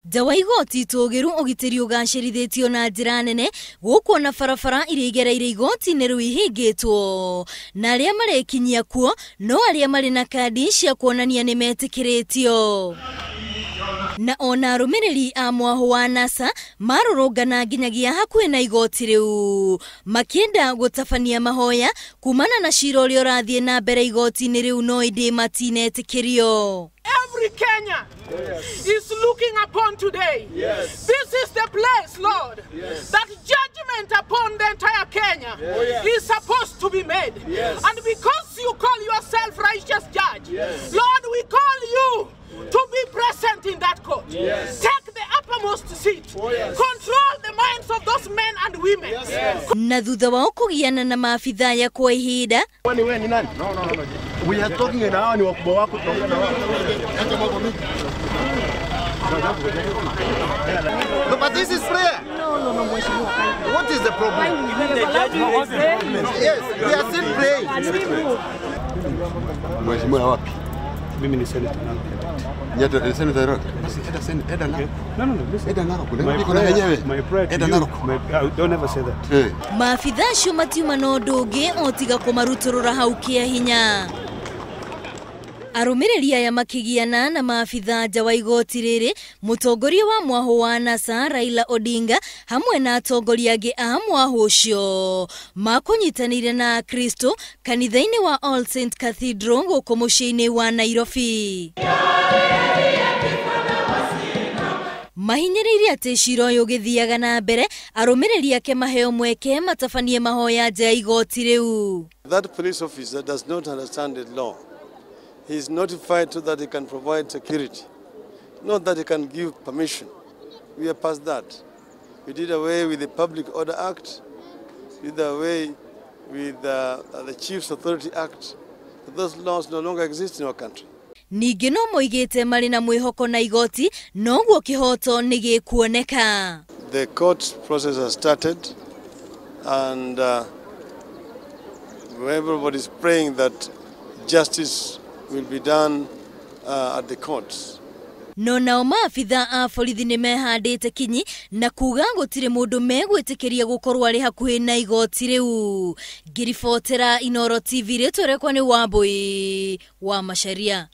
Nja wa igoti itũgĩru ũgitĩri ũgacĩrithĩtio na njĩra nene gũkũ na barabara iria igereire igoti-inĩ rĩu ihingĩtwo, na arĩa marekinyia kuo no arĩa marĩ na kandi cia kuonania nĩ metĩkĩrĩtio. Na ona arũmĩrĩri a mwahũ wa NASA marũrũngana nginyagia hakuhĩ na igoti rĩu makĩenda gũtabania mahoya kumana na cira ũrĩa ũrathiĩ na mbere igoti-inĩ rĩu, no ĩndĩ matinetĩkĩrio. Every Kenya is looking upon today. This is the place, Lord, that judgment upon the entire Kenya is supposed to be made. And because you call yourself righteous judge, Lord, we call you to be present in that court. Take the uppermost seat. Control the minds of those men and women. Na thutha wao kũgiana na maabithaa ya kwa ihinda. Kwani wewe ni nani? No. We are talking na hawa ni wakubwa wako, tunaongea na wao. No, but this is prayer. No, Mheshimiwa. What is the problem? Yes, we are still praying. Mheshimiwa wapi? Mimi ni senator Narok. Nyata senator Narok. Basi eda senator eda Narok. No, listen. Eda Narok. My Niko na yenyewe. My prayer to Eda you, Narok. Don't ever say that. Eh. Maabithaa acio matiuma na ũndũ ũngĩ o tiga kũmarutũrũra hau kĩa hinya. Arũmĩrĩri aya makĩgiana na maabithaa nja wa igoti rĩrĩ, mũtongoria wa mwahũ wa NASA Raila Odinga hamwe na atongoria angĩ a mwahũ ũcio makũnyitanĩire na Akristo kanitha-inĩ wa All Saint Cathedral gũkũ mũciĩ-inĩ wa Nairobi. Mahinyĩrĩirie atĩ cira ũyũ ũgĩthiaga na mbere arũmĩrĩri ake maheo mweke matabanie mahoya nja ya igoti rĩu. That police officer does not understand the law. He is notified so that he can provide security, not that he can give permission. We are past that. We did away with the Public Order Act, we did away with the Chiefs Authority Act. Those laws no longer exist in our country. Ningĩ no moigĩte marĩ na mwĩhoko na igoti noguo kĩhoto nĩ gĩkuoneka. The court process has started, and everybody is praying that justice will be done at the courts. No nao maabithaa a borithi nĩ mehandĩte kinyi na kuga gũtirĩ mũndũ megwĩtĩkĩria gũkorwo arĩ hakuhĩ na igoti rĩu. Ngĩribotera Inooro TV, rĩtwa rĩakwa nĩ Wambui wa Macharia.